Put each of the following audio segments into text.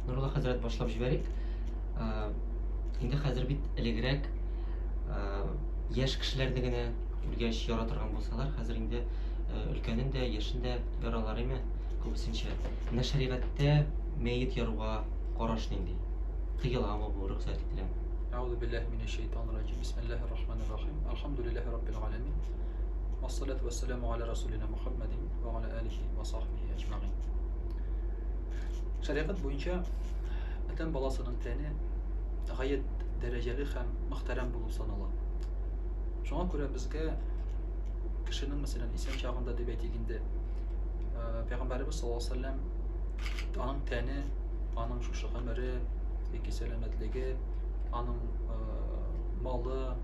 Нурулла хәзрәт, башлап җибәрик. Инде хәзер бит элегрәк яшь кешеләрне генә үлгәч яра торган булсалар, хәзер инде өлкәнен дә, яшен дә яралар име күбесенчә. Менә шәригатьтә мәет яруга караш нинди? Тыеламы бу, рөхсәт ителәме? Әгъузу биллаһи минәш шайтанир раҗим. Бисмиллаһир рахманир рахим. Әлхәмдүлиллаһи раббил галәмин. Вассалату вассаламу аля расулина Мухаммадин ва аля алихи ва сахбихи әҗмәгыйн. Шәригать буенча адәм баласының тәне гаять дәрәҗәле һәм мөхтәрәм булып санала. Шуңа күрә безгә кешенең, мәсәлән, исән чагында дип әйтик инде, Пәйгамбәребез саллаллаһу алейһи вәсәлләм аның тәне, аның шушы гомере яки сәламәтлеге, аның малы,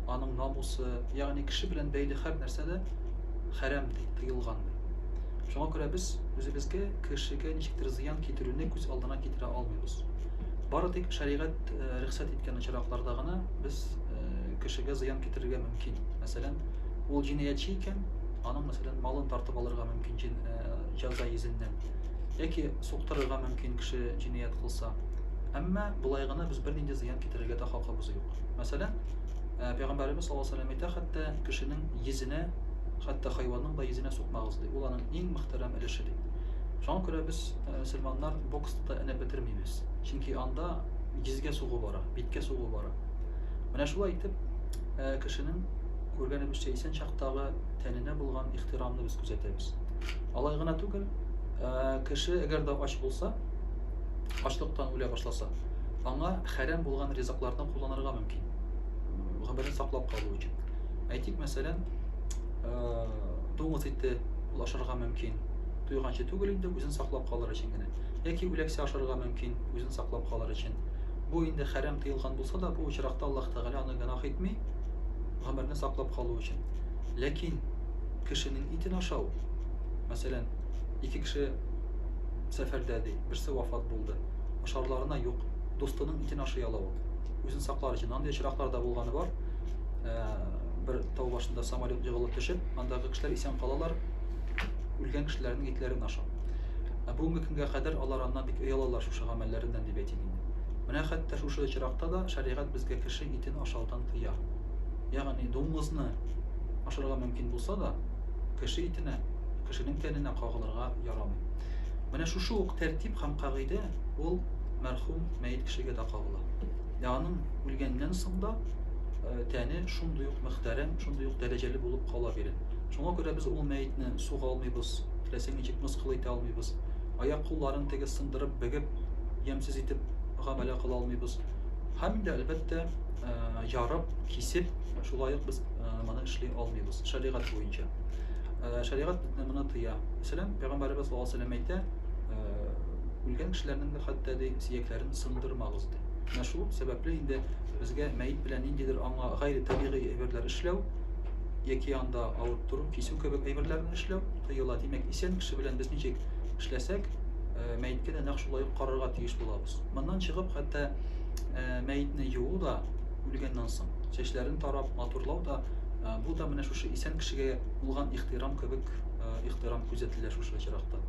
аның намусы, ягъни кеше белән бәйле һәр нәрсә дә хәрам ди, тыелган ди. Шуңа күрә без үзебезгә кешегә ничектер зыян китерүне күз алдына китерә алмыйбыз. Бары тик шәригать э, рөхсәт иткән очракларда гына без э, кешегә зыян китерергә мөмкин. Мәсәлән, ул җинаятьче икән, аның мәсәлән малын тартып алырга мөмкин җин, э, җәза йөзеннән. Яки суктырырга мөмкин кеше җинаять кылса. Әмма болай гына без бернинди зыян китерергә дә хакыбыз юк. Мәсәлән, Пәйгамбәребез саллаллаһу алейһи ва сәлләм әйтә, хәтта кешенең йөзенә, хәтта хайванның да йөзенә сукмагыз ди. Ул аның иң мөхтәрәм өлеше ди. Шуңа күрә без мөселманнар бокста да энә бетермибез. Чөнки анда йөзгә сугу бара, биткә сугу бара. Менә шулай итеп, кешенең күргәнебезчә исән чактагы тәненә булган ихтирамны без күзәтәбез. Алай гына түгел, кеше әгәр дә ач булса, ачлыктан үлә башласа, аңа хәрәм булган ризыкларны кулланырга мөмкин. Гомерен саклап калу өчен. Әйтик, мәсәлән, дуңгыз ите ул ашарга мөмкин. Туйганчы түгел инде, үзен саклап калыр өчен генә. Яки үләксә ашарга мөмкин, үзен саклап калыр өчен. Бу инде хәрәм тыелган булса да, бу очракта Аллаһ Тәгалә аны гөнаһ итми, гомерне саклап калу өчен. Ләкин кешенең итен ашау, мәсәлән, ике кеше сәфәрдә ди, берсе вафат булды. Ашарларына юк, дустының итен ашый ала ул. Үзен саклар өчен. Андый очраклар да булганы бар. Бер тау башында самолет егылып төшеп, андагы кешеләр исән калалар, үлгән кешеләрнең итләрен ашап. Ә бүгенге көнгә кадәр алар аннан бик оялалар шушы гамәлләреннән дип әйтик инде. Менә хәтта шушы очракта да шәригать безгә кеше итен ашаудан тыя. Ягъни дуңгызны ашарга мөмкин булса да, кеше итенә, кешенең тәненә кагылырга ярамый. Менә шушы ук тәртип һәм кагыйдә ул мәрхүм мәет кешегә дә кагыла. Ә аның үлгәннән соң да тәне шундый ук мөхтәрәм, шундый ук дәрәҗәле булып кала бирә. Шуңа күрә без ул мәетне суга алмыйбыз, теләсәң ничек мыскыл итә алмыйбыз. Аяк-кулларын теге сындырып, бөгеп, ямьсез итеп гамәлә кыла алмыйбыз. Һәм инде, әлбәттә, ярып, кисеп, шулай ук без моны эшли алмыйбыз, шәригать буенча. Шәригать безне моны тыя. Мәсәлән, Пәйгамбәребез саллаллаһу алейһи ва сәлләм әйтә, үлгән кешеләрнең дә хәтта ди сөякләрен сындырмагыз ди. Менә шул сәбәпле инде безгә мәет белән ниндидер аңа гайре табигый әйберләр эшләү яки анда авырттыру, кисү кебек әйберләрне эшләү тыела. Димәк, исән кеше белән без ничек эшләсәк, мәеткә дә нәкъ шулай ук карарга тиеш булабыз. Моннан чыгып, хәтта мәетне юу да үлгәннән соң, чәчләрен тарап, матурлау да, бу да менә шушы исән кешегә булган ихтирам кебек ихтирам күзәтелә шушы очракта.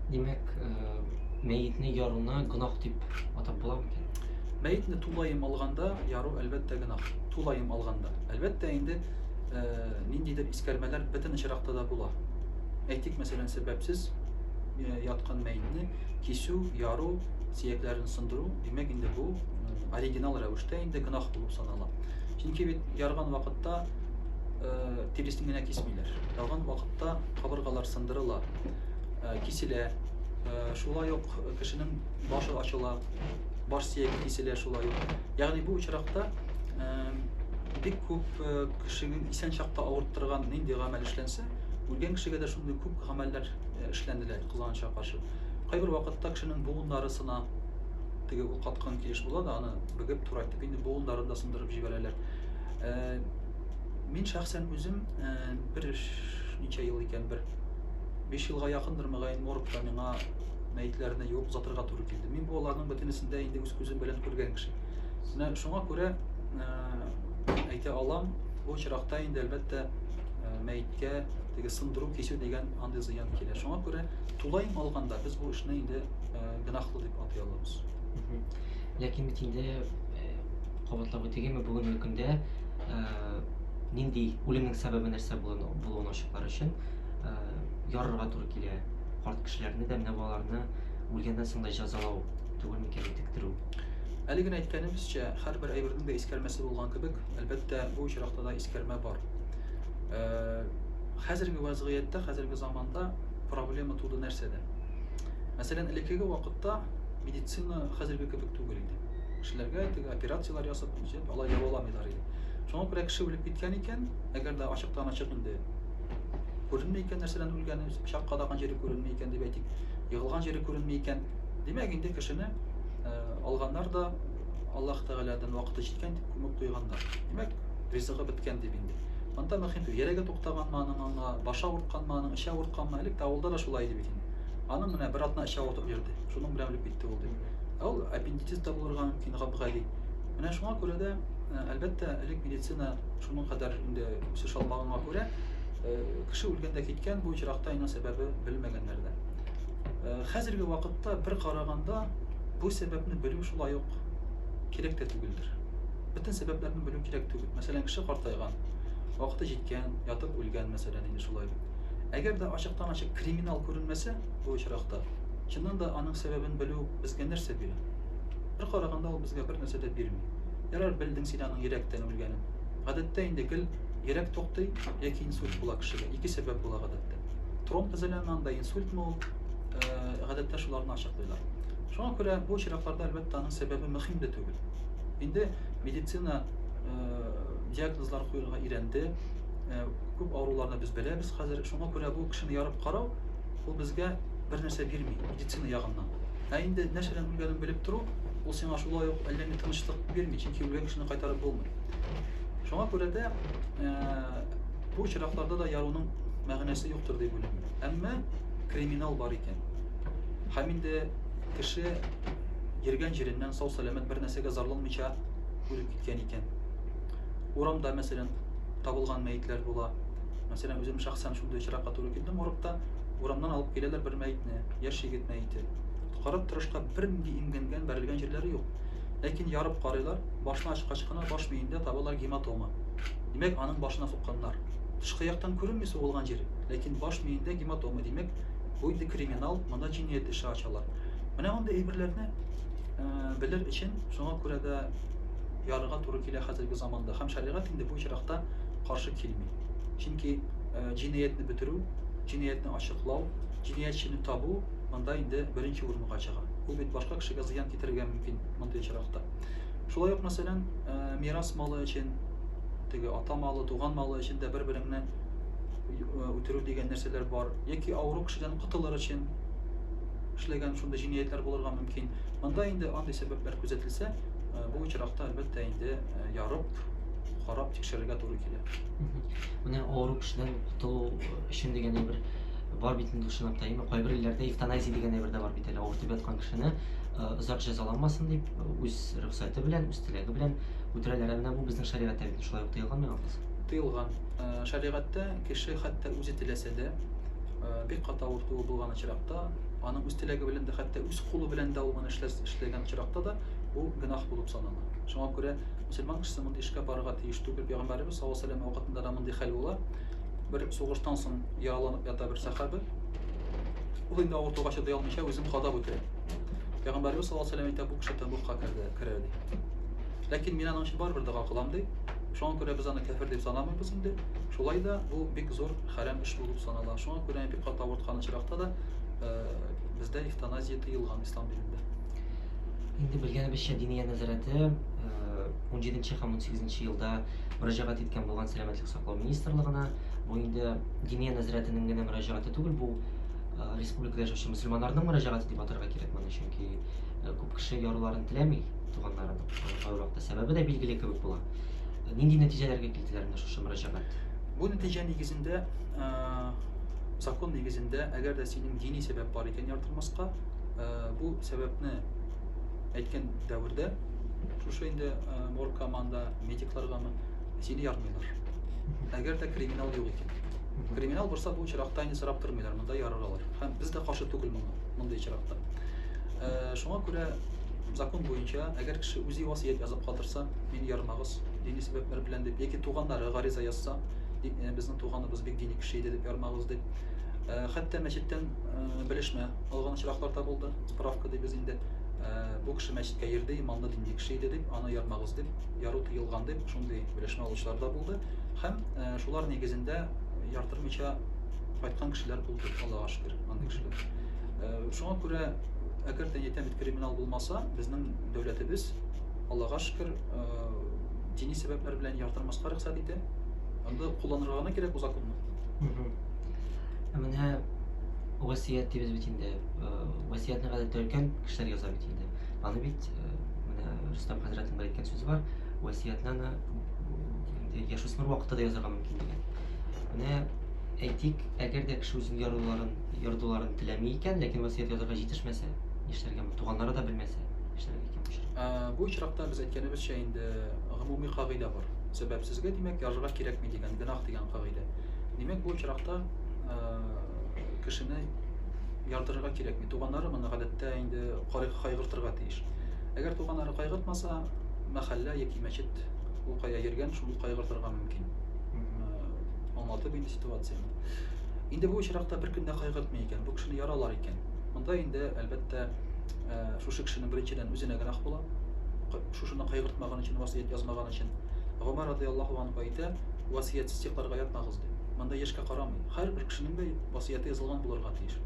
Димәк, мәетне яруны гөнаһ дип атап була микән? Мәетне тулаем алганда яру әлбәттә гөнаһ. Тулаем алганда. Әлбәттә инде ниндидер искәрмәләр бөтен очракта да була. Әйтик, мәсәлән, сәбәпсез яткан мәетне кисү, яру, сөякләрен сындыру, димәк инде бу оригинал рәвештә инде гөнаһ булып санала. Чөнки бит ярган вакытта тиресен генә кисмиләр. Ярган вакытта кабыргалар сындырыла, киселә. Шулай ук кешенең башы ачыла, баш сөяге киселә шулай ук. Ягъни бу очракта бик күп кешенең исән чакта авырттырган нинди гамәл эшләнсә, үлгән кешегә дә шундый күп гамәлләр эшләнелә, кызганычка каршы. Кайбер вакытта кешенең буыннары сына, теге ул каткан килеш була да, аны бөгеп турайтып инде буыннарын да сындырып җибәрәләр. Мин шәхсән үзем бер ничә ел икән, бер 5 елга якындыр мөгаен моргта миңа мәетләрне юып озатырга туры килде. Мин бу аларның бөтенесен дә инде үз күзем белән күргән кеше. Менә шуңа күрә әйтә алам, бу очракта инде әлбәттә мәеткә теге сындыру, кисү дигән андый зыян килә. Шуңа күрә тулаем алганда без бу эшне инде гөнаһлы дип атый алабыз. Ләкин бит инде кабатлап үтегеме, бүгенге көндә нинди үлемнең сәбәбе нәрсә булуын ачыклар өчен ярырга туры килә. Карт кешеләрне дә, менә балаларны үлгәннән соң да җәзалау түгел микән, интектерү? Әле генә әйткәнебезчә, һәрбер әйбернең дә искәрмәсе булган кебек, әлбәттә, бу очракта да искәрмә бар. Хәзерге вазгыятьтә, хәзерге заманда проблема туды нәрсәдә? Мәсәлән, элеккеге вакытта медицина хәзерге кебек түгел иде. Кешеләргә теге операцияләр ясап, җеп, алай дәваламыйлар иде. Шуңа күрә кеше үлеп киткән икән, әгәр дә ачыктан-ачык инде күренми икән нәрсәдән үлгәне, пычак кадаган җире күренми икән дип әйтик, егылган җире күренми икән, димәк инде кешене алганнар да Аллаһ Тәгаләдән вакыты җиткән дип күмеп куйганнар. Димәк, ризыгы беткән дип инде. Монда мөһим түгел, йөрәге туктаганмы аның аңа, башы авыртканмы аның, эче авыртканмы, элек тә авылда да шулай иде бит инде. Аның менә бер атна эче авыртып йөрде, шуның белән үлеп китте ул дип. Ә ул аппендицит та булырга мөмкин, гап-гади. Менә шуңа күрә дә, әлбәттә, элек медицина шуның кадәр инде үсеш алмаганга күрә, кеше үлгәндә киткән, бу очракта инде сәбәбе белмәгәннәр дә. Хәзерге вакытта бер караганда бу сәбәпне белү шулай ук кирәк тә түгелдер. Бөтен сәбәпләрне белү кирәк түгел. Мәсәлән, кеше картайган, вакыты җиткән, ятып үлгән, мәсәлән, инде шулай бит. Әгәр дә ачыктан-ачык криминал күренмәсә, бу очракта, чыннан да аның сәбәбен белү безгә нәрсә бирә? Бер караганда ул безгә бер нәрсә дә бирми. Ярар, белдең син аның йөрәктән үлгәнен. Гадәттә инде гел йөрәк туктый яки инсульт була кешегә. Ике сәбәп була гадәттә. Тромб төзеләме анда, инсультмы ул? Гадәттә шуларны ачыклыйлар. Шуңа күрә бу очракларда, әлбәттә, аның сәбәбе мөһим дә түгел. Инде медицина диагнозлар куярга өйрәнде. Күп авыруларны без беләбез хәзер. Шуңа күрә бу кешене ярып карау, ул безгә бер нәрсә бирми медицина ягыннан. Ә инде нәрсәдән үлгәнен белеп тору, ул сиңа шулай ук әллә ни тынычлык бирми, чөнки үлгән кешене кайтарып булмый. Шуңа күрә дә бу очракларда да яруның мәгънәсе юктыр дип уйлыйм. Әмма криминал бар икән. Һәм инде кеше йөргән җиреннән сау-сәламәт бер нәрсәгә зарланмыйча үлеп киткән икән. Урамда, мәсәлән, табылган мәетләр була. Мәсәлән, үзем шәхсән шундый очракка туры килдем моргта. Урамнан алып киләләр бер мәетне, яшь егет мәете. Карап торышка бернинди имгәнгән, бәрелгән җирләре юк. Ләкин ярып карыйлар, башны ачкач кына баш миендә табалар гематома. Димәк, аның башына сукканнар. Тышкы яктан күренми сугылган җире, ләкин баш миендә гематома, димәк, бу инде криминал, монда җинаять эше ачалар. Менә мондый әйберләрне белер өчен шуңа күрә дә ярырга туры килә хәзерге заманда. Һәм шәригать инде бу очракта каршы килми. Чөнки җинаятьне бетерү, җинаятьне ачыклау, җинаятьчене табу монда инде беренче урынга чыга. Ул бит башка кешегә зыян китерергә мөмкин мондый очракта. Шулай ук, мәсәлән, мирас малы өчен, теге ата малы, туган малы өчен дә бер-береңне үтерү дигән нәрсәләр бар. Яки авыру кешедән котылыр өчен эшләгән шундый җинаятьләр булырга мөмкин. Монда инде андый сәбәпләр күзәтелсә, бу очракта, әлбәттә, инде ярып, карап тикшерергә туры килә. Менә авыру кешедән котылу өчен дигән әйбер бар бит инде чынлап та, әйме? Кайбер илләрдә эвтаназия дигән әйбер дә бар бит әле. Авыртып яткан кешене озак җәзаланмасын дип, үз рөхсәте белән, үз теләге белән үтерәләр. Ә менә бу безнең шәригатьтә бит шулай ук тыелган миңа калса. Тыелган. Шәригатьтә кеше хәтта үзе теләсә дә, бик каты авыртуы булган очракта, аның үз теләге белән дә, хәтта үз кулы белән дә ул моны эшләгән очракта да, бу гөнаһ булып санала. Шуңа күрә мөселман кешесе мондый эшкә барырга тиеш түгел. Пәйгамбәребез саллаллаһу алейһи ва вакытында да мондый хәл була. Бер сугыштан соң яраланып ята бер сәхабә. Ул инде авыртуга чыдый алмыйча үзен кадап үтерә. Пәйгамбәребез саллаллаһу алейһи ва әйтә, бу кеше тәмугка керде, керә ди. Ләкин мин аның өчен барыбер дога кылам ди. Шуңа күрә без аны кәфер дип санамыйбыз инде. Шулай да бу бик зур хәрам эш булып санала. Шуңа күрә бик каты авырткан очракта да бездә эвтаназия тыелган ислам динендә. Инде белгәнебезчә, Диния нәзарәте 17 һәм 18 елда мөрәҗәгать иткән булган Сәламәтлек саклау министрлыгына. Бу инде Диния нәзарәтенең генә мөрәҗәгате түгел, бу республикада яшәүче мөселманнарның мөрәҗәгате дип атарга кирәк моны, чөнки күп кеше яруларын теләми туганнарын. Кайвакытта сәбәбе дә билгеле кебек була. Нинди нәтиҗәләргә килделәр менә шушы мөрәҗәгать? Бу нәтиҗә нигезендә, закон нигезендә, әгәр дә синең дини сәбәп бар икән ярдырмаска, бу сәбәпне әйткән дәвердә, шушы инде моргкамы анда, медикларгамы, сине ярмыйлар. Әгәр дә криминал юк икән. Криминал булса, бу очракта инде сорап тормыйлар, монда ярыралар. Һәм без дә каршы түгел моңа, мондый очракта. Шуңа күрә закон буенча, әгәр кеше үзе васыять язып калдырса, мине ярмагыз, дини сәбәпләр белән дип, яки туганнары гариза язса, безнең туганыбыз бик дини кеше иде дип ярмагыз дип. Хәтта мәчеттән белешмә алган очраклар да булды, справка дибез инде. Бу кеше мәчеткә йөрде, иманлы дини кеше иде дип, аны ярмагыз дип, яру тыелган дип, шундый белешмә алучылар да булды. Һәм шулар нигезендә яртырмыйча кайткан кешеләр булды, Аллага шөкер, андый кешеләр. Шуңа күрә, әгәр дә әйтәм бит, криминал булмаса, безнең дәүләтебез, Аллага шөкер, дини сәбәпләр белән яртырмаска рөхсәт итә. Анда кулланырга гына кирәк бу законны. Ә менә васыять дибез бит инде. Васыятьне гадәттә өлкән кешеләр яза бит инде. Аны бит менә Рөстәм хәзрәтнең бер әйткән сүзе бар. Васыятьне аны инде яшүсмер вакытта да язарга мөмкин дигән. Менә әйтик, әгәр дә кеше үзен яруларын, ярдуларын теләми икән, ләкин васыять язарга җитешмәсә, нишләргә? Туганнары да белмәсә, нишләргә икән бу очракта? Бу очракта без әйткәнебезчә инде гомуми кагыйдә бар. Сәбәпсезгә, димәк, язарга кирәкми дигән, гөнаһ дигән кагыйдә. Димәк, бу очракта кешене ярдырырга кирәкми. Туганнары моны гадәттә инде кайгыртырга тиеш. Әгәр туганнары кайгыртмаса, мәхәллә яки мәчет ул кая йөргән, шул кайгыртырга мөмкин. Аңлатып инде ситуацияне. Инде бу очракта беркем дә кайгыртмый икән, бу кешене яралар икән. Монда инде, әлбәттә, шушы кешенең беренчедән үзенә гөнаһ була. Шушыны кайгыртмаган өчен, васыять язмаган өчен. Гомәр радияллаһу анһу әйтә, васыятьсез йокларга ятмагыз ди. Монда яшькә карамый. Һәрбер кешенең дә васыяте язылган булырга тиеш.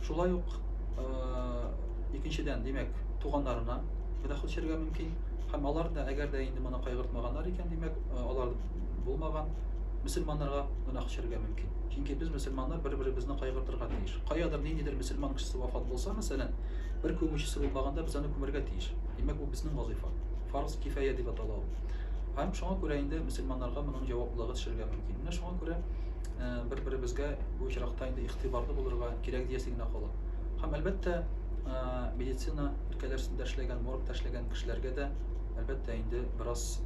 Шулай ук, икенчедән, димәк, туганнарына гөнаһ төшәргә мөмкин. Һәм алар да, әгәр дә инде моны кайгыртмаганнар икән, димәк, алар булмаган мөселманнарга гөнаһ төшәргә мөмкин. Чөнки без мөселманнар бер-беребезне кайгыртырга тиеш. Каядыр ниндидер мөселман кешесе вафат булса, мәсәлән, бер күмүчесе булмаганда без аны күмергә тиеш. Димәк, бу безнең вазыйфа. Фарз кифая дип атала ул. Һәм шуңа күрә инде мөселманнарга моның җаваплылыгы төшәргә мөмкин. Менә шуңа күрә бер-беребезгә бу очракта инде игътибарлы булырга кирәк диясе генә кала. Һәм әлбәттә, медицина өлкәләрендә эшләгән, моргта эшләгән кешеләргә дә әлбәттә инде бераз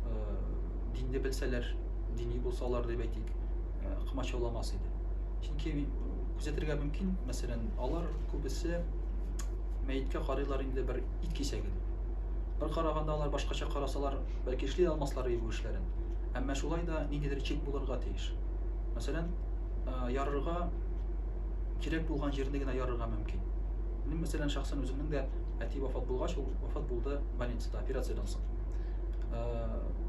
динне белсәләр, дини булсалар дип әйтик, комачауламас иде. Чөнки күзәтергә мөмкин, мәсәлән, алар күбесе мәеткә карыйлар инде бер ит кисәге дип. Бер караганда алар башкача карасалар, бәлки эшли алмаслар иде бу эшләрен. Әмма шулай да ниндидер чик булырга тиеш. Мәсәлән, ярырга кирәк булган җирне генә ярырга мөмкин. Мин, мәсәлән, шәхсән үземнең дә әти вафат булгач, ул вафат булды больницада, операциядән соң.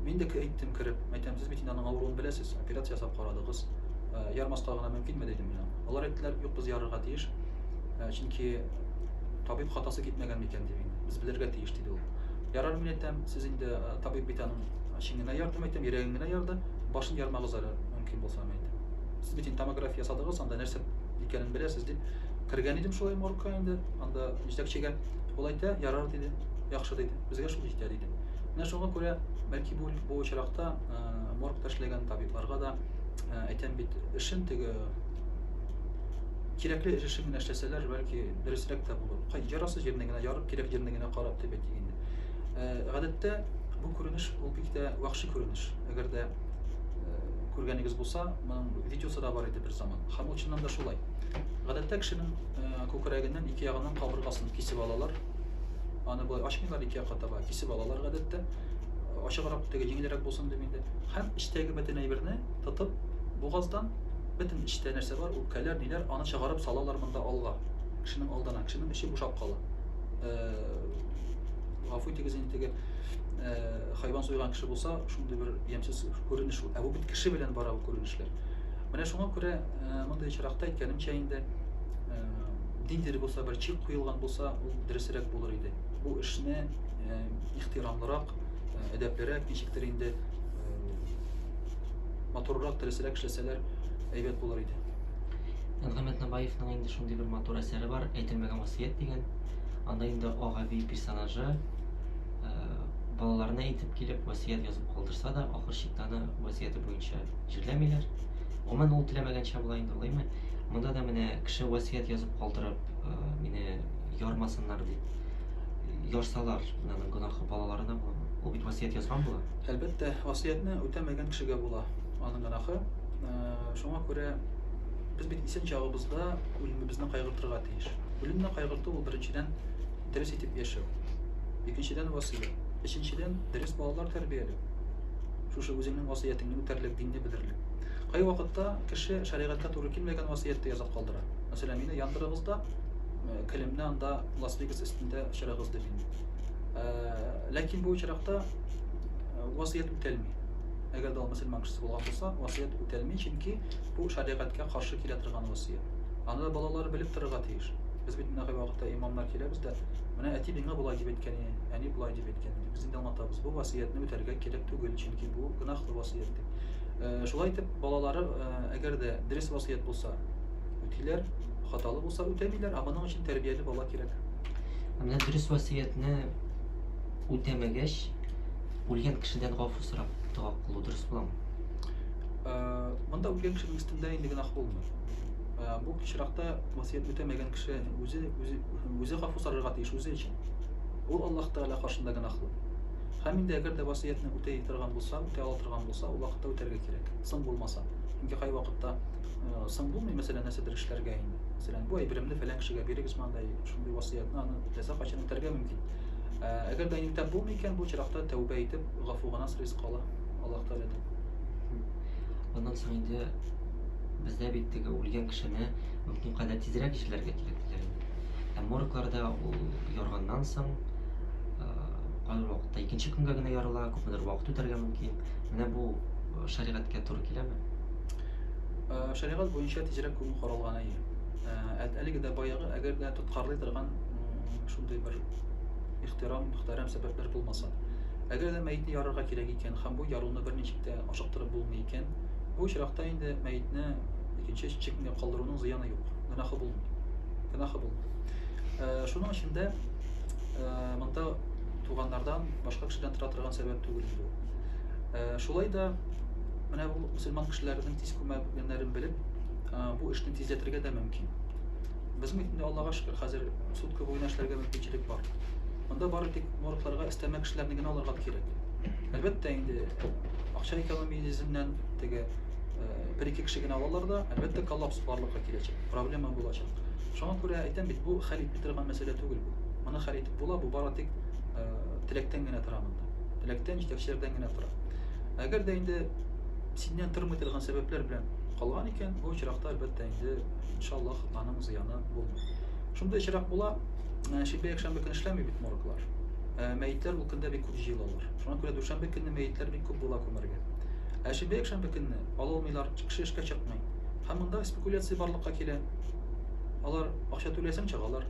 Мин дә әйттем кереп, әйтәм, сез бит инде аның авыруын беләсез, операция ясап карадыгыз. Ярмаска гына мөмкинме дидем мин аңа. Алар әйттеләр, юк, без ярырга тиеш. Чөнки табиб хатасы китмәгән микән дип инде. Без белергә тиеш диде ул. Ярар, мин әйтәм, сез инде табиб бит аның эчен генә ярды, әйтәм, йөрәген генә ярды, башын ярмагыз әле, мөмкин булса, мин әйтәм. Сез бит инде томография ясадыгыз, анда нәрсә икәнен беләсез дип кергән идем шулай моргка инде, анда җитәкчегә. Ул әйтә, ярар диде, яхшы диде, безгә шул җитә диде. Менә шуңа күрә, бәлки бу, бу очракта моргта эшләгән табибларга да әйтәм бит, эшен теге кирәкле эш эшен генә эшләсәләр, бәлки дөресрәк тә булыр. Кай ярасы җирне генә ярып, кирәк җирне генә карап дип әйтик инде. Гадәттә бу күренеш ул бик тә вәхши күренеш. Әгәр дә күргәнегез булса, моның видеосы да бар иде бер заман. Һәм ул чыннан да шулай. Гадәттә кешенең күкрәгеннән ике ягыннан кабыргасын кисеп алалар. Аны болай ачмыйлар ике якка таба, кисеп алалар гадәттә. Ачыграк, теге җиңелрәк булсын дип инде. Һәм эчтәге бөтен әйберне тотып, бугаздан бөтен эчтә нәрсә бар, үпкәләр, ниләр, аны чыгарып салалар монда алга. Кешенең алдына, кешенең эче бушап кала. Гафу итегез инде теге хайван суйган кеше булса, шундый бер ямьсез күренеш ул. Ә бу бит кеше белән бара бу күренешләр. Менә шуңа күрә мондый очракта әйткәнемчә инде, ниндидер булса бер чик куелган булса, ул дөресрәк булыр иде. Бу эшне ихтирамлырак, әдәплерәк, ничектер инде матуррак, дөресрәк эшләсәләр, әйбәт булыр иде. Әнгам Атнабаевның инде шундый бер матур әсәре бар, Әйтелмәгән васыять дигән. Анда инде Агаби персонажы балаларына әйтеп килеп васыять язып калдырса да, ахыр чиктә аны васыяте буенча җирләмиләр. Гомумән, ул теләмәгәнчә була инде, алаймы? Монда да менә кеше васыять язып калдырып, мине ярмасыннар дип ярсалар, менә аның гөнаһы балаларына буламы? Ул бит васыять язган була. Әлбәттә, васыятьне үтәмәгән кешегә була аның гөнаһы. Шуңа күрә без бит исән чагыбызда үлемебезне кайгыртырга тиеш. Үлемне кайгырту ул беренчедән дөрес итеп яшәү. Икенчедән, васыять. Өченчедән, дөрес балалар тәрбияләү. Шушы үзеңнең васыятеңне үтәрлек, динне белерлек. Кайвакытта кеше шәригатькә туры килмәгән васыять тә язып калдыра. Мәсәлән, мине яндырыгыз да, э, келемне анда Лас-Вегас өстендә очырыгыз дип инде. Э, ләкин бу очракта э, васыять үтәлми. Әгәр дә ул мөселман кешесе булган булса, васыять үтәлми, чөнки бу шәригатькә каршы килә торган васыять. Аны да балалары белеп торырга тиеш. Без бит менә кайвакытта имамнар киләбез дә, менә әти миңа болай дип әйткән иде, әни болай дип әйткән иде. Без инде аңлатабыз, бу васыятьне үтәргә кирәк түгел, чөнки бу гөнаһлы васыять дип. Э, шулай итеп, балалары, э, әгәр дә дөрес васыять булса, үтиләр, хаталы булса, үтәмиләр, ә моның өчен тәрбияле бала кирәк. Ә менә дөрес васыятьне үтәмәгәч, үлгән кешедән гафу сорап дога кылу дөрес буламы? Э, монда үлгән кешенең өстендә инде гөнаһ булмый. Э, бу очракта васыять үтәмәгән кеше үзе үзе үзе гафу сорарга тиеш үзе өчен. Ул Аллаһ Тәгалә каршында гөнаһлы. Һәм инде әгәр дә васыятьне үтәй торган булса, үтә ала торган булса, ул вакытта үтәргә кирәк. Соң булмаса. Чөнки кайвакытта э, соң булмый, мәсәлән, нәрсәдер эшләргә инде. Мәсәлән, бу әйберемне фәлән кешегә бирегез мондай шундый васыятьне аны теләсә кайчан үтәргә мөмкин. Э, әгәр дә үтәп булмый икән, бу очракта тәүбә итеп, гафу гына сорыйсы кала Аллаһ Тәгаләдән. Аннан соң инде бездә бит теге үлгән кешене мөмкин кадәр тизрәк җирләргә кирәк диләр инде. Ә моргларда ул ярганнан соң кайбер вакытта икенче көнгә генә ярыла, күпмедер вакыт үтәргә мөмкин. Менә бу шәригатькә туры киләме? Шәригать буенча тизрәк күмү каралган әйе. Әлеге дә баягы, әгәр дә тоткарлый торган шундый бер ихтирам, мөхтәрәм сәбәпләр булмаса. Әгәр дә мәетне ярырга кирәк икән һәм бу яруны берничек тә ашыктырып булмый икән, бу очракта инде мәетне икенче, өченче көнгә калдыруның зыяны юк, гөнаһы булмый. Гөнаһы булмый. Э, шуның өчен дә э, монда туганнардан, башка кешедән тора торган сәбәп түгел инде ул. Э, шулай да менә бу мөселман кешеләренең тиз күмәгәннәрен белеп, бу эшне тизләтергә дә мөмкин. Безнең бит инде Аллага шөкер, хәзер сутка буена эшләргә мөмкинчелек бар. Монда бары тик моргларга өстәмә кешеләрне генә алырга кирәк. Әлбәттә инде акча экономия йөзеннән теге э, бер-ике кеше генә алалар да, әлбәттә коллапс барлыкка киләчәк, проблема булачак. Шуңа күрә әйтәм бит, бу хәл итми торган мәсьәлә түгел бу. Моны хәл итеп була, бу бары тик э, теләктән генә тора монда. Теләктән, җитәкчеләрдән генә тора. Әгәр дә инде синнән тормый торган сәбәпләр белән калган икән, бу очракта әлбәттә инде иншаллаһ аның зыяны булмый. Шундый очрак була, Э, шимбә якшәмбе көн эшләми бит морглар. Э, мәетләр ул көндә бик күп җыелалар. Шуңа күрә дүшәмбе көнне мәетләр бик күп була күмәргә. Ә шимбә якшәмбе көнне ала алмыйлар, кеше эшкә чыкмый. Һәм монда спекуляция барлыкка килә. Алар акча түләсәң чыгалар.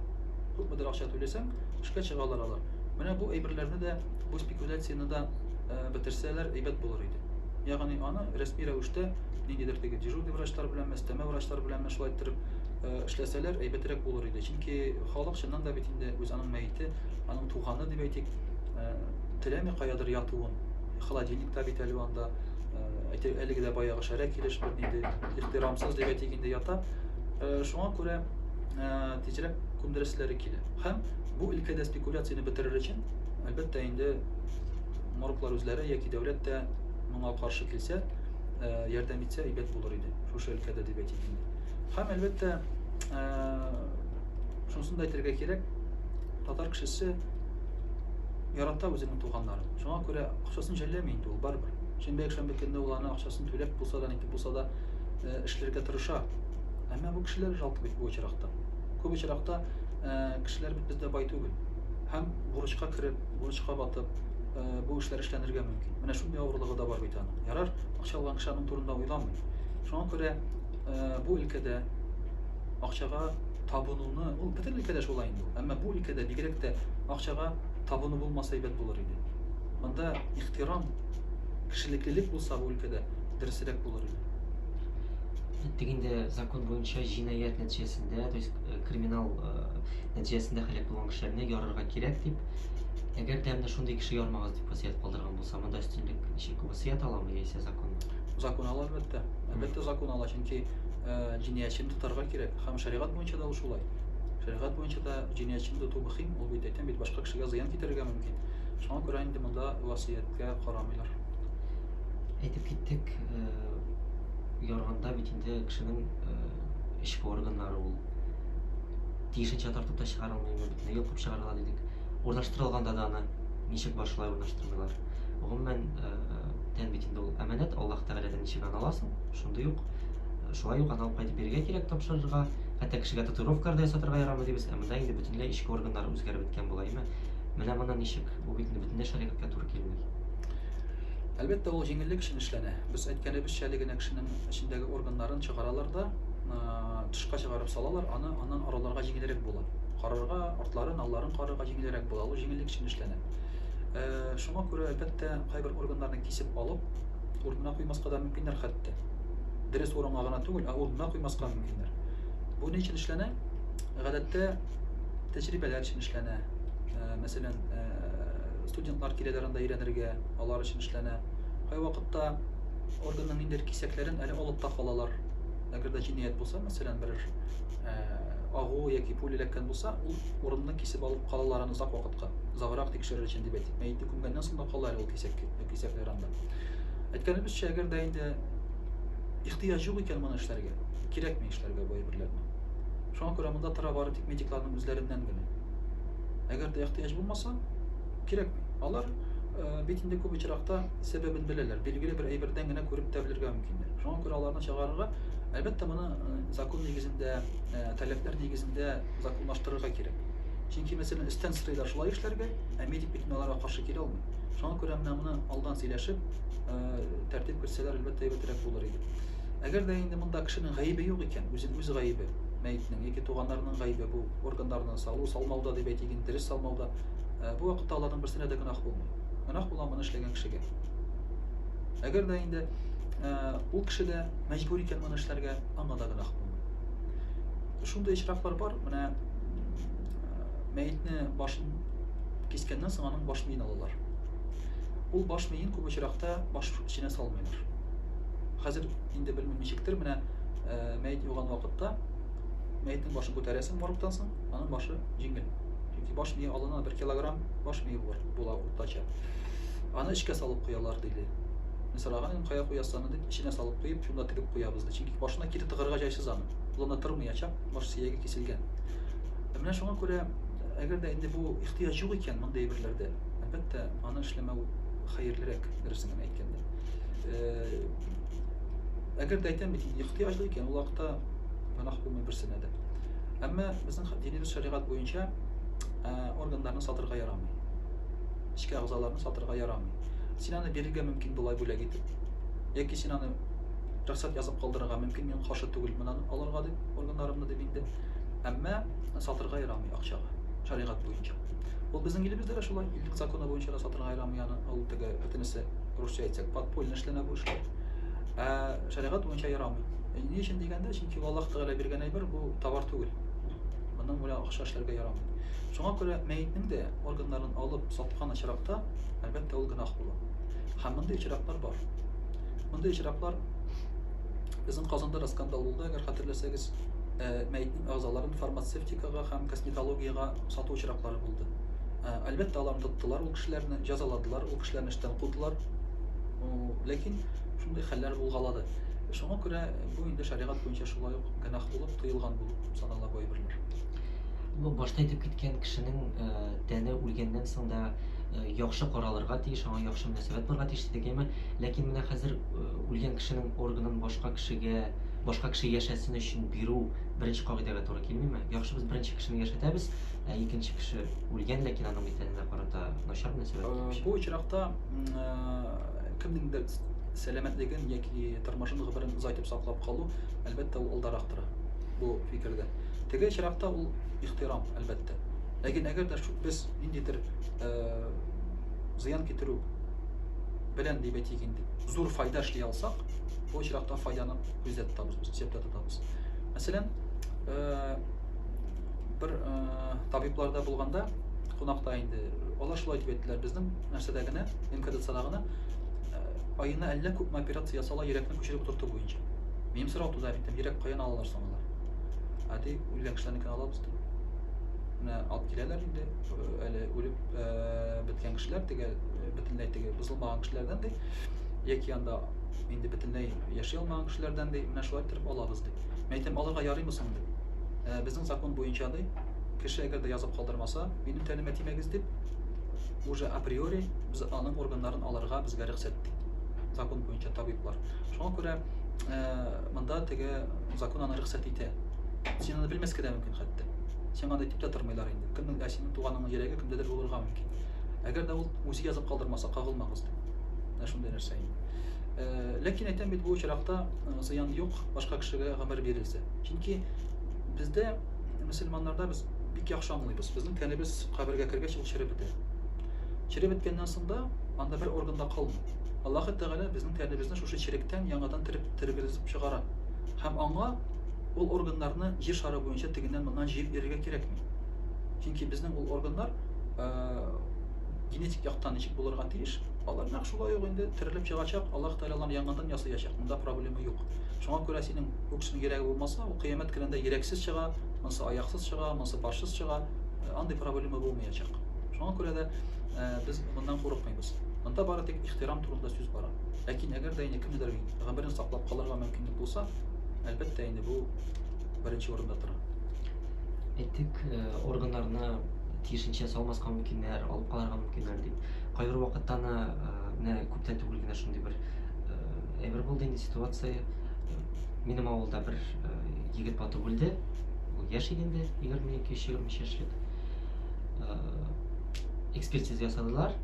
Күпмедер акча түләсәң, эшкә чыгалар алар. Менә бу әйберләрне дә, бу спекуляцияне дә э, бетерсәләр әйбәт булыр иде. Ягъни аны рәсми рәвештә ниндидер теге дежурный врачлар белән, өстәмә врачлар белән шулай иттереп Э, эшләсәләр әйбәтрәк булыр иде. Чөнки халык чыннан да бит инде үз аның мәете, аның туганы дип әйтик, э, теләми каядыр ятуын. Холодильникта бит әле анда, э, әлеге дә баягы шәрә килеш бернинди ихтирамсыз дип әйтик инде ята. Шуңа күрә тизрәк күмдерәселәре килә. Һәм бу өлкәдә спекуляцияне бетерер өчен, әлбәттә инде морглар үзләре яки дәүләт тә моңа каршы килсә, ярдәм итсә әйбәт булыр иде. Шушы өлкәдә дип әйтик инде. Һәм, әлбәттә, шунысын да әйтергә кирәк, татар кешесе ярата үзенең туганнарын. Шуңа күрә акчасын жәлләми инде ул барыбер. Шимбә якшәмбе көнне ул аны акчасын түләп булса да, нитеп булса да эшләргә тырыша. Әмма бу кешеләр жалко бит бу очракта. Күп очракта кешеләр бит бездә бай түгел. Һәм бурычка кереп, бурычка батып, бу эшләр эшләнергә мөмкин. Менә шундый авырлыгы да бар бит аның. Ярар, акча алган кеше аның турында уйламый. Шуңа күрә Э, бу өлкәдә акчага табынуны, ул бөтен өлкәдә шулай инде ул, әмма бу өлкәдә бигрәк тә акчага табыну булмаса әйбәт булыр иде. Монда ихтирам, кешелеклелек булса бу өлкәдә дөресрәк булыр иде. Тик инде закон буенча җинаять нәтиҗәсендә, то есть э, криминал э, нәтиҗәсендә һәлак булган кешеләрне ярырга кирәк дип, әгәр дә менә шундый кеше ярмагыз дип васыять калдырган булса, монда өстенлек ничек васыять аламы яисә законмы? Закон ала, әлбәттә. Әлбәттә, закон ала, чөнки э, җинаятьчене тотарга кирәк. Һәм шәригать буенча да ул шулай. Шәригать буенча да җинаятьчене тоту мөһим, ул бит әйтәм бит, башка кешегә зыян китерергә мөмкин. Шуңа күрә инде монда васыятькә карамыйлар. Әйтеп киттек, э, ярганда бит инде кешенең э, эчке органнары ул. Тиешенчә тартып та чыгарылмыймы, бөтенләй йолкып чыгарыла дидек. Урнаштырылганда да аны ничек бар шулай урнаштырмыйлар. Гомумән, тән бит инде ул әманәт, Аллаһ Тәгаләдән ничек аны аласың, шундый ук, шулай ук аны алып кайтып бирергә кирәк, тапшырырга. Хәтта кешегә татуировкалар да ясатырга ярамый дибез, ә монда инде бөтенләй эчке органнары үзгәреп беткән була, әйме? Менә моны ничек, бу бит инде бөтенләй шәригатькә туры килми. Әлбәттә, ул җиңеллек өчен эшләнә. Без әйткәнебезчә, әле генә кешенең эчендәге органнарын чыгаралар да, тышка чыгарып салалар, аны аннан араларга җиңелрәк була. Карарга, артларын, алларын карарга җиңелрәк була. Ул җиңеллек өчен эшләнә. Шуңа күрә, әлбәттә, кайбер органнарны кисеп алып, урынына куймаска да мөмкиннәр хәтта. Дөрес урынга гына түгел, ә урынына куймаска мөмкиннәр. Бу ни өчен эшләнә? Гадәттә, тәҗрибәләр өчен эшләнә. Мәсәлән, студентлар киләләр анда өйрәнергә, алар өчен эшләнә. Кайвакытта органның ниндидер кисәкләрен әле алып та калалар. Әгәр дә җинаять булса, мәсәлән, берәр агу яки пуля эләккән булса, ул урынны кисеп алып калалар аны озак вакытка, озаграк тикшерер өчен дип әйтик. Мәетне күмгәннән соң да кала әле ул кисәк, кисәкләр анда. Әйткәнебезчә, әгәр дә инде ихтыяҗ юк икән моны эшләргә, кирәкми эшләргә бу әйберләрне. Шуңа күрә монда тора бары тик медикларның үзләреннән генә. Әгәр дә ихтыяҗ булмаса, кирәкми. Алар бит инде күп очракта сәбәбен беләләр, билгеле бер әйбердән генә күреп тә белергә мөмкиннәр. Шуңа күрә аларны чыгарырга, әлбәттә, моны закон нигезендә, таләпләр нигезендә законлаштырырга кирәк. Чөнки, мәсәлән, өстән сорыйлар шулай эшләргә, ә медик бит аларга каршы килә алмый. Шуңа күрә менә моны алдан сөйләшеп, тәртип кертсәләр, әлбәттә, әйбәтрәк булыр иде. Әгәр дә инде монда кешенең гаебе юк икән, үзен үз гаебе, мәетнең яки туганнарының гаебе бу органнарны салу, салмауда дип әйтик инде, дөрес салмауда, бу вакытта аларның берсенә дә гөнаһ булмый. Гөнаһ була моны эшләгән кешегә. Әгәр дә инде ул кеше дә мәҗбүр икән моны эшләргә, аңа да гөнаһ булмый. Шундый очраклар бар, менә мәетне башын кискәннән соң аның баш миен алалар. Ул баш миен күп очракта баш эченә салмыйлар. Хәзер инде белмим ничектер, менә мәет юган вакытта мәетнең башын күтәрәсең моргтан соң, аның башы җиңел. Чөнки баш мие алына 1 килограмм баш мие була уртача. Аны эчкә салып куялар диде. Мин сораган идем, кая куясыз аны дип, эченә салып куеп, шунда тегеп куябыз ди. Чөнки башына кире тыгырга җайсыз аны. Ул анда тормаячак, баш сөяге киселгән. Менә шуңа күрә, әгәр дә инде бу ихтыяҗ юк икән мондый әйберләрдә, әлбәттә, аны эшләмәү хәерлерәк, дөресен генә әйткәндә. Әгәр дә әйтәм бит, ихтыяҗлы икән, ул вакытта гөнаһ булмый берсенә дә. Әмма безнең динебез шәригать буенча органнарны сатырга ярамый. Эчке әгъзаларны сатырга ярамый. Син аны бирергә мөмкин болай бүләк итеп. Яки син аны рөхсәт язып калдырырга мөмкин, мин каршы түгел моны алырга дип, органнарымны дип инде. Әмма сатырга ярамый акчага, шәригать буенча. Ул безнең илебездә дә шулай, илнең законы буенча да сатырга ярамый аны. Ул теге бөтенесе русча әйтсәк, подпольно эшләнә бу эшләр. Ә шәригать буенча ярамый. Ни өчен дигәндә, чөнки Аллаһ Тәгалә биргән әйбер бу товар түгел. Моның белән акча эшләргә ярамый. Шуңа күрә мәетнең дә органнарын алып саткан очракта, әлбәттә, ул гөнаһ була. Һәм мондый очраклар бар. Мондый очраклар безнең Казанда да скандал булды, әгәр хәтерләсәгез, мәетнең әгъзаларын фармацевтикага һәм косметологиягә сату очраклары булды. Әлбәттә, аларны тоттылар, ул кешеләрне җәзаладылар, ул кешеләрне эштән кудылар. Ләкин шундый хәлләр булгалады. Шуңа күрә бу инде шәригать буенча шулай ук гөнаһ булып, тыелган булып санала бу әйберләр. Бу башта әйтеп киткән кешенең тәне үлгәннән соң да яхшы каралырга тиеш, аңа яхшы мөнәсәбәт булырга тиеш дидек, әйме? Ләкин менә хәзер үлгән кешенең органын башка кешегә, башка кеше яшәсен өчен бирү беренче кагыйдәгә туры килмиме? Яхшы, без беренче кешене яшәтәбез, ә икенче кеше үлгән, ләкин аның бит тәненә карата начар мөнәсәбәт килеп чыга. Бу очракта кемнеңдер сәламәтлеген яки тормышын, гомерен озайтып саклап калу, әлбәттә, ул алдарак тора бу фикердә. Теге очракта ул ихтирам, әлбәттә. Ләкин әгәр дә без ниндидер зыян китерү белән дип әйтик инде, зур файда эшли алсак, бу очракта файданы күздә тотабыз, без исәптә тотабыз. Мәсәлән, бер табибларда булганда, кунакта инде, алар шулай дип әйттеләр, безнең нәрсәдә генә, МКДЦда гына аена әллә күпме операция ясала йөрәкне күчереп утырту буенча. Минем сорау туды, әйтәм, йөрәк каян алалар соң алар? Ә ди, үлгән кешеләрнекен алабыз ди. Менә алып киләләр инде, әле үлеп беткән кешеләр, теге бөтенләй теге бозылмаган кешеләрдән ди, яки анда инде бөтенләй яши алмаган кешеләрдән ди, менә шулай иттереп алабыз ди. Мин әйтәм, алырга ярыймы соң ди. Безнең закон буенча ди, кеше әгәр дә язып калдырмаса, минем тәнемә тимәгез дип, уже априори без аның органнарын алырга безгә рөхсәт ди. Закон буенча табиблар. Шуңа күрә монда теге закон аны рөхсәт итә. Син аны белмәскә дә мөмкин хәтта. Сиңа аны әйтеп тә тормыйлар инде. Кемнең, ә синең туганыңның йөрәге кемдәдер булырга мөмкин. Әгәр дә ул үзе язып калдырмаса, кагылмагыз дип. Менә шундый нәрсә инде. Ләкин әйтәм бит, бу очракта зыян юк, башка кешегә гомер бирелсә. Чөнки бездә мөселманнарда без бик яхшы аңлыйбыз. Безнең тәнебез кабергә кергәч ул череп бетә. Череп беткәннән соң да анда бер орган да калмый. Аллаһы Тәгалә безнең тәнебезне шушы черектән яңадан тереп тергезеп чыгара. Һәм аңа ул органнарны җир шары буенча тегеннән-моннан җыеп йөрергә кирәкми. Чөнки безнең ул органнар генетик яктан ничек булырга тиеш, алар нәкъ шулай ук инде терелеп чыгачак, Аллаһ Тәгалә аларны яңадан ясаячак. Монда проблема юк. Шуңа күрә синең бу кешенең йөрәге булмаса, ул кыямәт көнендә йөрәксез чыга, монысы аяксыз чыга, монысы башсыз чыга, андый проблема булмаячак. Шуңа күрә дә без моннан курыкмыйбыз. Монда бары тик ихтирам турында сүз бара. Ләкин әгәр дә инде кемнедер гомерен саклап калырга мөмкинлек булса, әлбәттә инде бу беренче урында тора. Әйтик, органнарны тиешенчә салмаска мөмкиннәр, алып калырга мөмкиннәр дип. Кайбер вакытта аны менә күптән түгел генә шундый бер әйбер булды инде ситуация. Минем авылда бер егет батып үлде. Ул яшь иде инде, 22-23 яшьлек. Экспертиза ясадылар.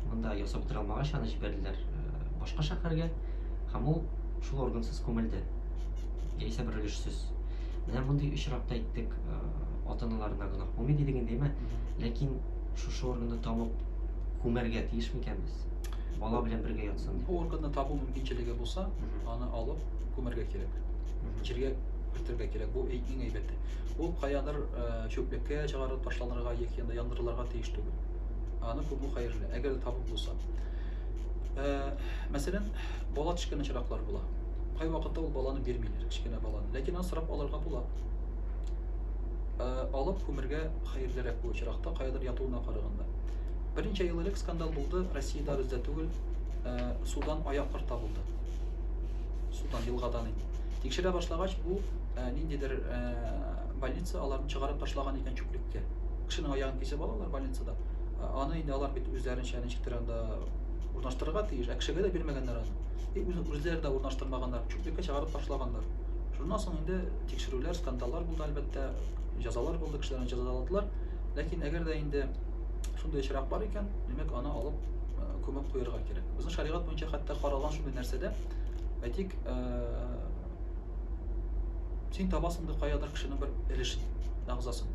Монда ясап бетерә алмагач, аны җибәрделәр башка шәһәргә. Һәм ул шул органсыз күмелде. Яисә бер өлешсез. Менә мондый очракта әйттек, ата-аналарына гөнаһ булмый дидек инде, әйме? Ләкин шушы органны табып күмәргә тиеш микән без? Бала белән бергә ятсын дип. Бу органны табу мөмкинчелеге булса, аны алып күмәргә кирәк. Җиргә кертергә кирәк. Бу иң әйбәте. Ул каядыр чүплеккә чыгарып ташланырга яки анда яндырылырга тиеш түгел. Аны күмү хәерле, әгәр дә табып булса. Мәсәлән, бала төшкән очраклар була. Кайвакытта ул баланы бирмиләр, кечкенә баланы. Ләкин аны сорап алырга була. Алып күмергә хәерлерәк бу очракта, каядыр ятуына караганда. Берничә ел элек скандал булды, Россиядә бездә түгел, судан аяклар табылды. Судан, елгадан инде. Тикшерә башлагач, бу ниндидер больница аларны чыгарып ташлаган икән чүплеккә. Кешенең аягын кисеп алалар больницада. Аны инде алар бит үзләренчә ничектер анда урнаштырырга тиеш, ә кешегә дә бирмәгәннәр аны. И үзләре дә урнаштырмаганнар, чүплеккә чыгарып ташлаганнар. Шуннан соң инде тикшерүләр, скандаллар булды, әлбәттә, җәзалар булды, кешеләрне җәзаладылар. Ләкин әгәр дә инде шундый очрак бар икән, димәк, аны алып күмеп куярга кирәк. Безнең шәригать буенча хәтта каралган шундый нәрсәдә, әйтик, син табасың да каядыр кешенең бер өлешен, әгъзасын.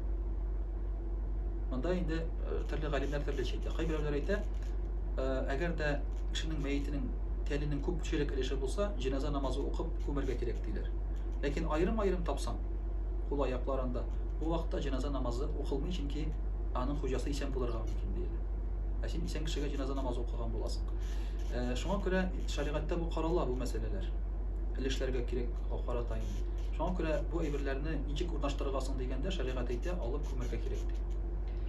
Монда инде төрле галимнәр төрлечә әйтә. Кайберәүләр әйтә, әгәр дә кешенең мәетенең тәненең күпчелек өлеше булса, җеназа намазы укып күмергә кирәк диләр. Ләкин аерым-аерым тапсаң, кул аякларында, бу вакытта җеназа намазы укылмый, чөнки аның хуҗасы исән булырга мөмкин диелә. Ә син исән кешегә җеназа намазы укыган буласың. Шуңа күрә шәригатьтә бу карала бу мәсьәләләр. Өлешләргә кирәк карата инде. Шуңа күрә бу әйберләрне ничек урнаштырырга соң дигәндә, шәригать әйтә, алып күмергә кирәк ди.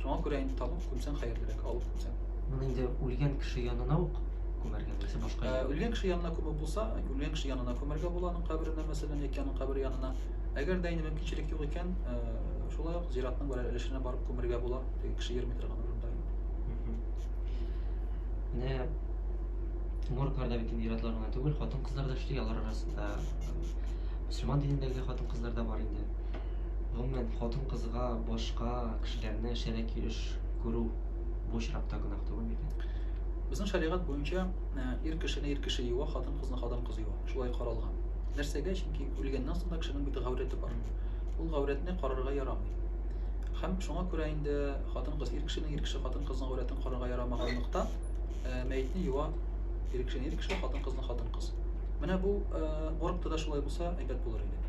Шуңа күрә инде табып күмсәң хәерлерәк, алып күмсәң. Моны инде үлгән кеше янына ук күмәргә яисә башка җиргә? Үлгән кеше янына күмү булса, үлгән кеше янына күмәргә була аның каберенә, мәсәлән, яки аның кабере янына. Әгәр дә инде мөмкинчелек юк икән, шулай ук зиратның берәр өлешенә барып күмергә була, теге кеше йөрми торган урында инде. Менә моргларда бит инде ир-атлар гына түгел, хатын-кызлар да эшли, алар арасында мөселман динендәге хатын-кызлар да бар инде. Гомумән, хатын-кызга башка кешеләрне шәрә килеш күрү бу очракта гөнаһ түгел микән? Безнең шәригать буенча ир кешене ир кеше юа, хатын-кызны хатын-кыз юа. Шулай каралган. Нәрсәгә? Чөнки үлгәннән соң да кешенең бит гаурәте бар. Ул гаурәтне карарга ярамый. Һәм шуңа күрә инде хатын-кыз ир кешенең, ир кеше хатын-кызның гаурәтен карарга ярамаганлыктан, мәетне юа ир кешене ир кеше, хатын-кызны хатын-кыз. Менә бу моргта да шулай булса, әйбәт булыр иде.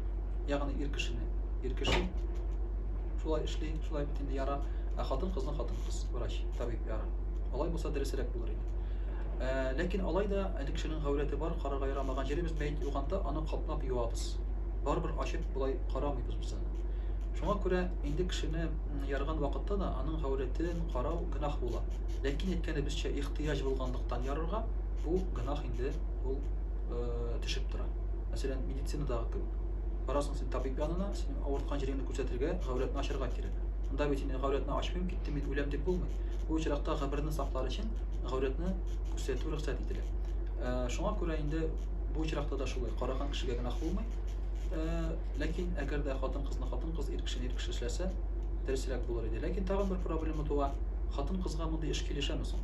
Ягъни ир кешене ир кеше шулай эшли, шулай бит инде яра, ә хатын-кызны хатын-кыз, врач, табиб яра. Алай булса дөресрәк булыр иде. Ләкин алай да әле кешенең гаурәте бар, карарга ярамаган җире без мәет юганда аны каплап юабыз. Барыбер ачып болай карамыйбыз без аны. Шуңа күрә инде кешене ярган вакытта да аның гаурәтен карау гөнаһ була. Ләкин әйткәнебезчә, ихтыяҗ булганлыктан ярырга, бу гөнаһ инде ул төшеп тора. Мәсәлән, медицинадагы кебек. Барасың син табиб янына, синең авырткан җиреңне күрсәтергә, гаурәтне ачарга кирәк. Монда бит инде гаурәтне ачмыйм, киттем мин, үләм дип булмый. Бу очракта гомерне саклар өчен гаурәтне күрсәтү рөхсәт ителә. Шуңа күрә инде бу очракта да шулай, караган кешегә гөнаһ булмый. Ләкин әгәр дә хатын-кызны хатын-кыз, ир кешене ир кеше эшләсә, дөресрәк булыр иде. Ләкин тагын бер проблема туа. Хатын-кызга мондый эш килешәме соң?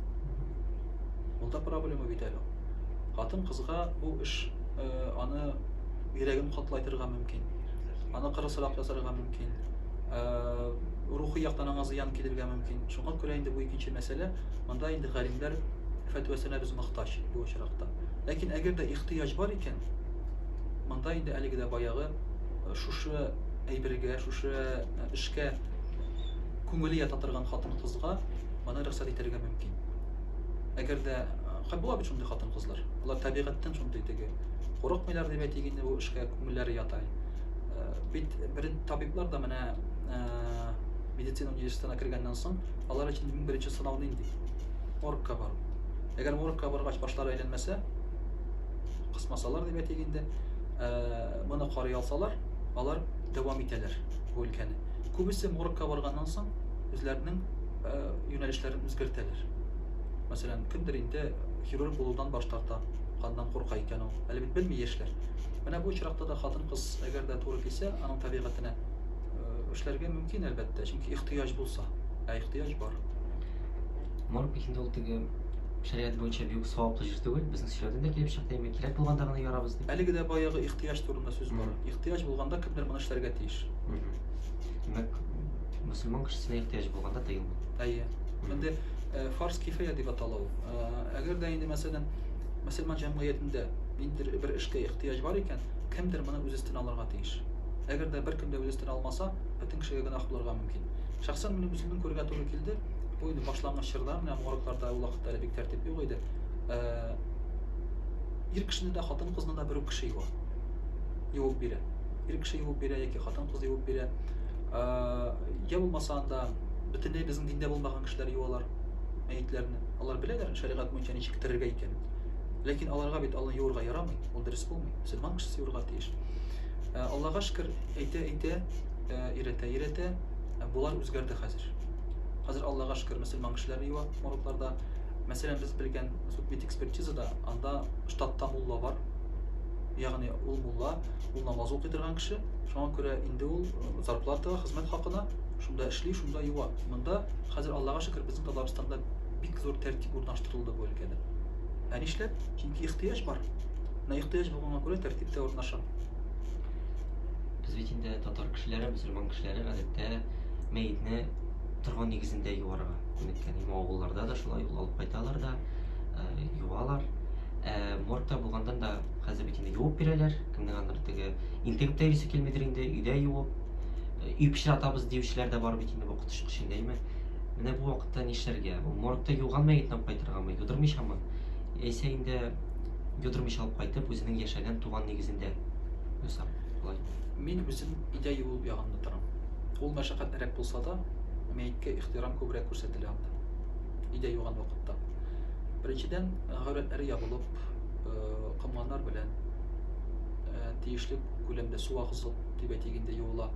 Ул да проблема бит әле. Хатын-кызга бу эш аны йөрәген катлайтырга мөмкин. Аны кырысрак ясарга мөмкин. Рухи яктан аңа зыян килергә мөмкин. Шуңа күрә инде бу икенче мәсьәлә. Монда инде галимнәр фәтвәсенә без мохтаҗ бу очракта. Ләкин әгәр дә ихтыяҗ бар икән, монда инде әлеге дә баягы шушы әйбергә, шушы эшкә күңеле ята торган хатын-кызга моны рөхсәт итәргә мөмкин. Әгәр дә була бит шундый хатын-кызлар. Алар табигатьтән шундый теге курыкмыйлар дип әйтик инде, бу эшкә күңелләре ята. Бит бер табиблар да менә медицина университетына кергәннән соң, алар өчен иң беренче сынау нинди? Моргка бару. Әгәр моргка баргач башлары әйләнмәсә, кысмасалар дип әйтик инде, моны карый алсалар, алар дәвам итәләр бу өлкәне. Күбесе моргка барганнан соң үзләренең юнәлешләрен үзгәртәләр. Мәсәлән, кемдер инде хирург булудан баш тарта, каннан курка икән ул. Әле бит белми яшьләр. Менә бу очракта да хатын-кыз әгәр дә туры килсә, аның табигатенә эшләргә мөмкин, әлбәттә, чөнки ихтыяҗ булса. Ә ихтыяҗ бар. Морг бит инде ул теге шәригать буенча бик саваплы җир түгел. Безнең сөйләүдән дә килеп чыкты, әмма кирәк булганда гына ярабыз дип. Әлеге дә баягы ихтыяҗ турында сүз бара. Ихтыяҗ булганда кемдер моны эшләргә тиеш. Димәк, мөселман кешесенә ихтыяҗ булганда тыелмый. Әйе. Инде фарз кифая дип атала ул. Әгәр дә инде, мәсәлән, мөселман җәмгыятендә ниндидер бер эшкә ихтыяҗ бар икән, кемдер моны үз өстенә алырга тиеш. Әгәр дә беркем дә үз өстенә алмаса, бөтен кешегә гөнаһ булырга мөмкин. Шәхсән минем үземнең күрергә туры килде. Бу инде башлангыч чорда, менә моргларда ул вакытта әле бик тәртип юк иде. Ир кешене дә, хатын-кызны да бер үк кеше юа. Юып бирә. Ир кеше юып бирә яки хатын-кыз юып бирә. Я булмаса анда бөтенләй безнең диндә булмаган кешеләр юалар мәетләрне. Алар беләләр шәригать буенча ничек терергә икәнен. Ләкин аларга бит алны юырга ярамый, ул дөрес булмый. Мөселман кешесе юырга тиеш. Аллага шөкер, әйтә-әйтә, өйрәтә-өйрәтә, болар үзгәрде хәзер. Хәзер Аллага шөкер, мөселман кешеләре юа моргларда. Мәсәлән, без белгән судмедэкспертизада анда штатта мулла бар. Ягъни ул мулла, ул намаз укый торган кеше. Шуңа күрә инде ул зарплатага, хезмәт хакына шунда эшли, шунда юа. Монда хәзер Аллага шөкер, безнең Татарстанда бик зур тәртип урнаштырылды бу өлкәдә. Ә нишләп? Чөнки ихтыяҗ бар. Менә ихтыяҗ булганга күрә тәртип тә урнаша. Без бит инде татар кешеләре, мөселман кешеләре гадәттә мәетне торган нигезендә юарга күнеккән. Инде авылларда да шулай ул алып кайталар да, юалар. Ә моргта булгандан да хәзер бит инде юып бирәләр. Кемнең андыр теге интегеп тә йөрисе килмидер инде, өйдә юып, өй пычратабыз диючеләр дә бар бит инде бу коточкыч инде, әйме? Менә бу вакытта нишләргә? Ул моргта юган мәетне алып кайтыргамы, юдырмыйчамы? Яисә инде юдырмыйча алып кайтып, үзенең яшәгән туган нигезендә юсам, болай. Мин үзем өйдә юылып ягында торам. Ул мәшәкатьлерәк булса да, мәеткә ихтирам күбрәк күрсәтелә анда. Өйдә юган вакытта. Беренчедән, гаурәтләре ябылып, комганнар белән тиешле күләмдә су агызып, дип әйтик инде, юыла.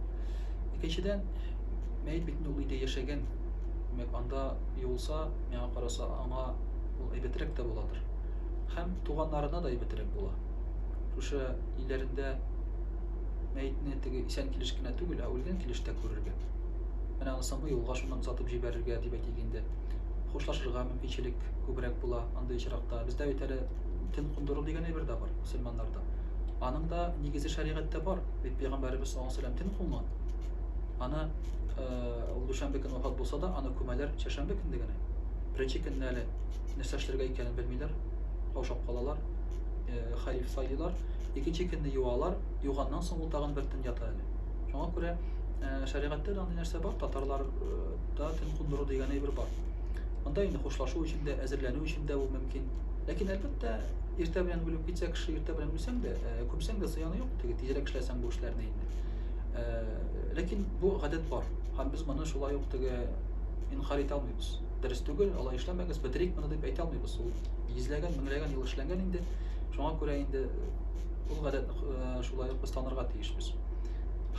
Икенчедән, мәет бит инде ул өйдә яшәгән. Димәк, анда юылса, миңа караса, аңа ул әйбәтрәк тә буладыр. Һәм туганнарына да әйбәтрәк була. Шушы өйләрендә мәетне теге исән килеш кенә түгел, ә үлгән килеш тә күрергә. Менә аны соңгы юлга шуннан озатып җибәрергә дип әйтик инде. Хушлашырга мөмкинчелек күбрәк була андый очракта. Бездә бит әле төн кундыру дигән әйбер дә бар мөселманнарда. Аның да нигезе шәригатьтә бар. Бит пәйгамбәребез саллаллаһу алейһи ва сәлләм төн кунган. Аны ул дүшәмбе көн вафат булса да, аны күмәләр чәршәмбе көнне генә. Беренче көнне әле нәрсә эшләргә икәнен белмиләр, каушап калалар, хәлиф сайлыйлар. Икенче көнне юалар, юганнан соң ул тагын бер төн ята әле. Шуңа күрә шәригатьтә дә андый нәрсә бар, татарларда төн кундыру дигән әйбер бар. Монда инде хушлашу өчен дә, әзерләнү өчен дә ул мөмкин. Ләкин әлбәттә, иртә белән үлеп китсә кеше, иртә белән үлсәң дә, күмсәң дә зыяны юк, теге тизрәк эшләсәң бу эшләрне инде. Ләкин бу гадәт бар. Һәм без моны шулай ук теге инкарь итә алмыйбыз. Дөрес түгел, алай эшләмәгез, бетерик моны дип әйтә алмыйбыз. Ул йөзләгән, меңләгән ел эшләнгән инде. Шуңа күрә инде ул гадәтне шулай ук без танырга тиешбез.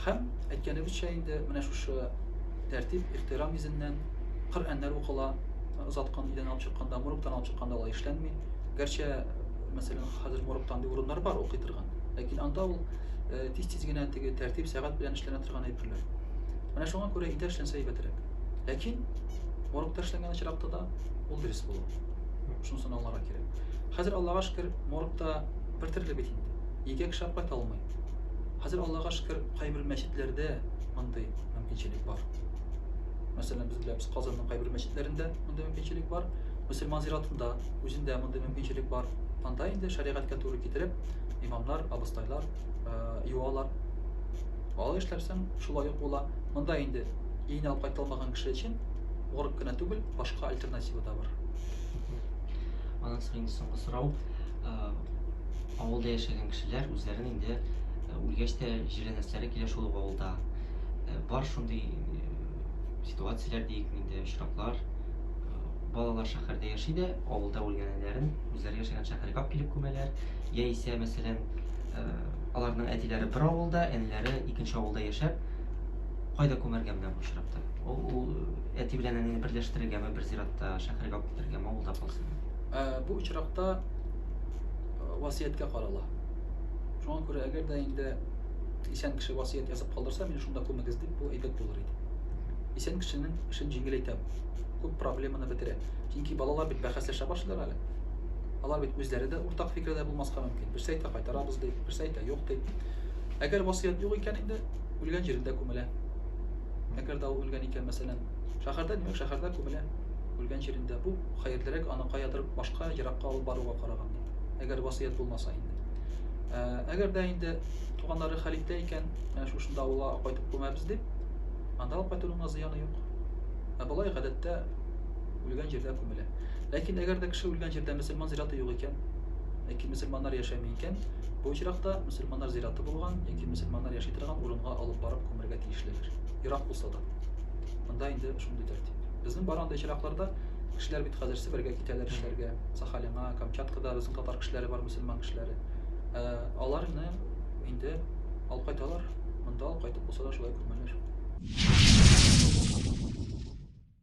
Һәм әйткәнебезчә инде менә шушы тәртип, ихтирам йөзеннән Коръәннәр укыла, озаткан өйдән алып чыкканда, моргтан алып чыкканда алай эшләнми. Гәрчә, мәсәлән, хәзер моргта андый урыннар бар укый торган. Ләкин анда ул э, тиз-тиз генә теге тәртип, сәгать белән эшләнә торган әйберләр. Менә шуңа күрә өйдә эшләнсә әйбәтрәк. Ләкин моргта эшләнгән очракта да ул дөрес була. Шунысын аңларга кирәк. Хәзер Аллага шөкер, моргта бер төрле бит инде. Өйгә кеше алып кайта алмый. Хәзер Аллага шөкер, кайбер мәчетләрдә мондый мөмкинчелек бар. Мәсәлән, без беләбез, Казанның кайбер мәчетләрендә мондый мөмкинчелек бар. Мөселман зиратында үзендә мондый мөмкинчелек бар. Анда инде шәригатькә туры китереп, имамнар, абыстайлар э, юалар. Алай эшләрсәң, шулай ук була. Монда инде өенә алып кайта алмаган кеше өчен морг кына түгел, башка альтернатива да бар. Аннан соң инде соңгы сорау. Э, авылда яшәгән кешеләр үзләрен инде э, үлгәч тә җирләнәсләре килә шул ук авылда. Э, бар шундый ситуацияләр диик инде, очраклар. Балалар шәһәрдә яши дә, авылда үлгән әниләрен үзләре яшәгән шәһәргә алып килеп күмәләр. Яисә, мәсәлән, аларның әтиләре бер авылда, әниләре икенче авылда яшәп, кайда күмәргә менә бу очракта? Ул, ул әти белән әнине берләштерергәме бер зиратта, шәһәргә алып китергәме, авылда калсын? Бу очракта васыятькә карала. Шуңа күрә әгәр дә инде исән кеше васыять язып калдырса, мине шунда күмегез дип, бу әйбәт булыр иде. Исән кешенең эшен җиңеләйтә бу. Күп проблеманы бетерә. Чөнки балалар бит бәхәсләшә башлыйлар әле. Алар бит үзләре дә уртак фикердә булмаска мөмкин. Берсе әйтә кайтарабыз ди, берсе әйтә юк ди. Әгәр васыять юк икән инде, үлгән җирендә күмелә. Әгәр дә ул үлгән икән, мәсәлән, шәһәрдә, димәк, шәһәрдә күмелә. Үлгән җирендә. Бу хәерлерәк аны каядыр башка еракка алып баруга караганда. Әгәр васыять булмаса инде. Ә, әгәр дә инде туганнары хәл итә икән, менә шушында авылга кайтып күмәбез дип, анда алып кайтуның да зыяны юк. Ә болай гадәттә үлгән җирдә күмелә. Ләкин әгәр дә кеше үлгән җирдә мөселман зираты юк икән, яки мөселманнар яшәми икән, бу очракта мөселманнар зираты булган яки мөселманнар яши торган урынга алып барып күмергә тиешлеләр. Ерак булса да. Монда инде шундый тәртип. Безнең бар андый очракларда кешеләр бит хәзер Себергә китәләр эшләргә, Сахалинга, Камчаткада безнең татар кешеләре бар, мөселман кешеләре. Ә, аларны инде алып кайталар. Монда алып кайтып булса да шулай күмәләр.